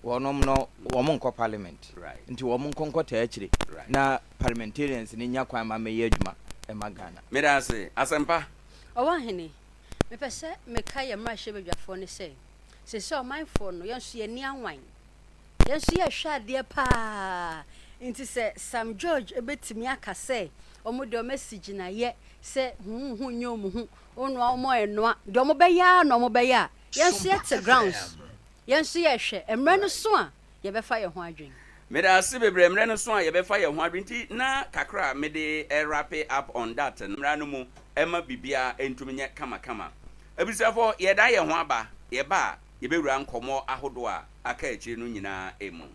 wɔnom no wɔn nkɔ parliament. Nti wɔn nkɔ nkɔtaa akyire na parliamentarians no nya kwan ma mmɛyɛ adwuma ma Ghana. Meda ase. Asɛmpa. Ɔwahene, mepɛ sɛ meka yɛn mmarahyɛbadwafoɔ no sɛ, seesei ɔmanfoɔ no, yɛn nso yɛn ani anwan. Yɛn nso yɛhwɛ adeɛ paa. Nti sɛ Sam George bɛtumi aka sɛ wɔn deɛ wɔasi gyinaeɛ sɛ huhuhu nyɛ wɔn hu, wonoa wɔn ɛnoa, deɛ wɔbɛyɛ ara na wɔbɛyɛ a, yɛn nso yɛte grounds. Yɛn nso yɛhwɛ. Mmerɛ no so a, yɛbɛfa yɛn ho adwene. Meda ase bebree, mmerɛ no so a yɛbɛfa yɛn ho adwene nti na kakra a mede wrap up on that no mmara no mu ɛma biribiara ntumi nyɛ kamakama. Abusuafoɔ yɛdan yɛn ho aba, yɛba a yɛbɛwura nkɔmmɔ ahodoɔ a aka akyire no nyinaa mu.